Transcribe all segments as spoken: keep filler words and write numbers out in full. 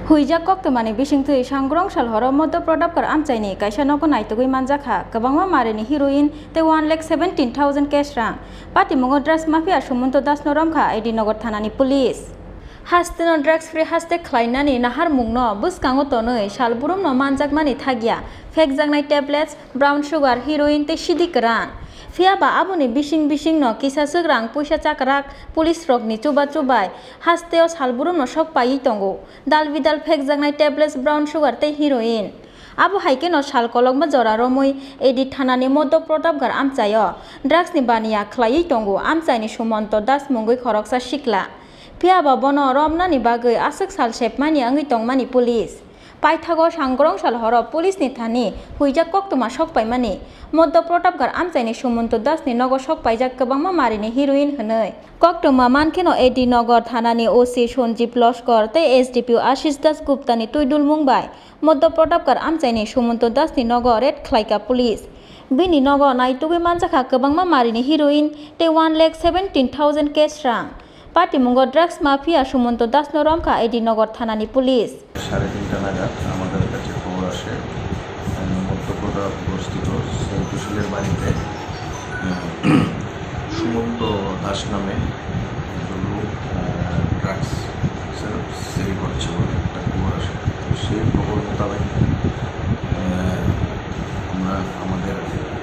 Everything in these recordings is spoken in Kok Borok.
Huijak koktwmani bisingtwi Sangrong sal horo Madhya Pradapkar amchaini kaisa nogo naitugwi manjakha kwbangma marini heroin tei one lakh seventeen thousand cash rang. Patimungo drugs mafia Sumanto Dasno romkha A D Nagar thanani police. Hasteno drugs free haste khlainani naharmungno bwskango tonwi salbrumno manjakmani thagya phekjaknai tablets, brown sugar, heroin tei sidi kwran. Phiya ba aboni bising bisingno kisaswk rang puisa chakrak police rokni chuba chubai hasteo salbrumno sok paiwi tongo. Dal bidal phekjaknai tablets, brown sugar tei heroin. Abo hai kheno sal kolokma jora romwi A D thanani Madhya Pradapgarh amchaio drugsni baniya khlaiwi tongo amchaini Sumanto Das mungwi khoroksa sikla. Phiya ba bono romnani bagwi aswk sal sepmani wngwi tongmani police. Paithago Sangrong sal horo police ni thani huijak koktwma sok paimani Madhya Pradapgarh amchaini Sumanto Das ni nogo sok paijak kwbangma marini heroin hwnwi. Koktwma mankheno A D Nagar thanani O C Sanjeev Laskar tei S D P O Ashish Das Gupta ni twidulmung bai Madhya Pradapgarh amchaini Sumanto Das ni nogo raid khlaikha police. Bini nogo naitugwi manjakha kwbangma marini heroin tei one lakh seventeen thousand cash rang. Patimungo drugs mafia Sumanto Dasno romkha A D Nagar thanani police. সাড়ে তিনটা নাগাদ আমাদের কাছে খবর আসে, আহ, মধ্যপ্রদেশ অবস্থিত সেন্টু শীলের বাড়িতে, আহ, সুমন্ত দাস নামে একজন লোক, আহ, ড্রাগস সেল করছে বলে একটা খবর আসে। তো সেই খবর মোতাবেক, আহ, আমরা আমাদের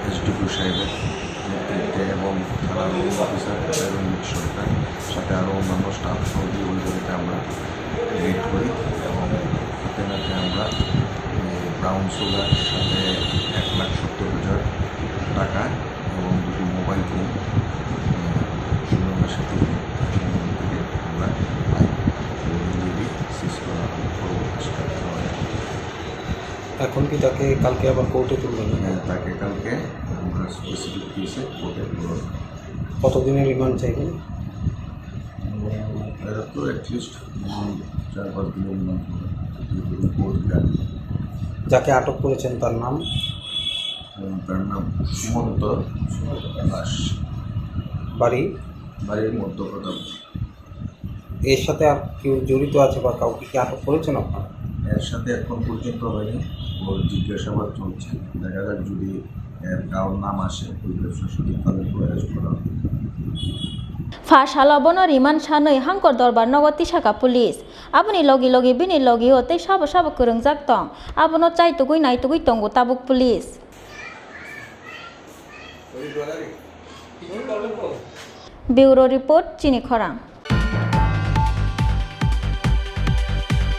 এসডিপিও সাহেবের নেতৃত্বে এবং থানার অফিসার এবং সরকার, সাথে আরও অন্যান্য স্টাফ সহ দিয়ে ওই জায়গাতে আমরা রেড করি এবং হাতে নাতে আমরা, এ, ব্রাউন সুগার, সাথে এক লাখ সত্তর হাজার টাকা এবং দুটি মোবাইল ফোন, এ, সুমনের সাথে থেকে আমরা পাই। তো ইমিডিয়েটলি সিজ করা হয়, পরবর্তী স্টেপ নেওয়া হয়। এখন কি তাকে কালকে আবার কোর্টে তুলবেন? হ্যাঁ, তাকে কালকে আমরা স্পেসিফিক কেসে কোর্টে তুলব। কতদিনের রিমান্ড চাইবেন? উম, এরা তো অ্যাটলিস্ট, উম, চার পাঁচ দিনের রিমান্ড হবে। যদি কোর্ট দেয়। যাকে আটক করেছেন তার নাম? উম, তার নাম সুমন্ত দাস। বাড়ি? বাড়ি মধ্য প্রতাপ। এর সাথে আর কেউ জড়িত আছে বা কাউকে কি আটক করেছেন আপনারা? এর সাথে এখন পর্যন্ত হয়নি, ওর জিজ্ঞাসাবাদ চলছে। দেখা যাক যদি এর কারোর নাম আসে ওই ব্যবসার সাথে, তাহলে তো অ্যারেস্ট করা হবে। Pha salo bono rimand sanwi Hangkor Dorbar nogo tisakha police. Aboni logi logi bini logio tei sabo sabo kwrwngjak tong. Abono chaitugwi naitugwi tongo tabuk police. Bureau report, Chini Khorang.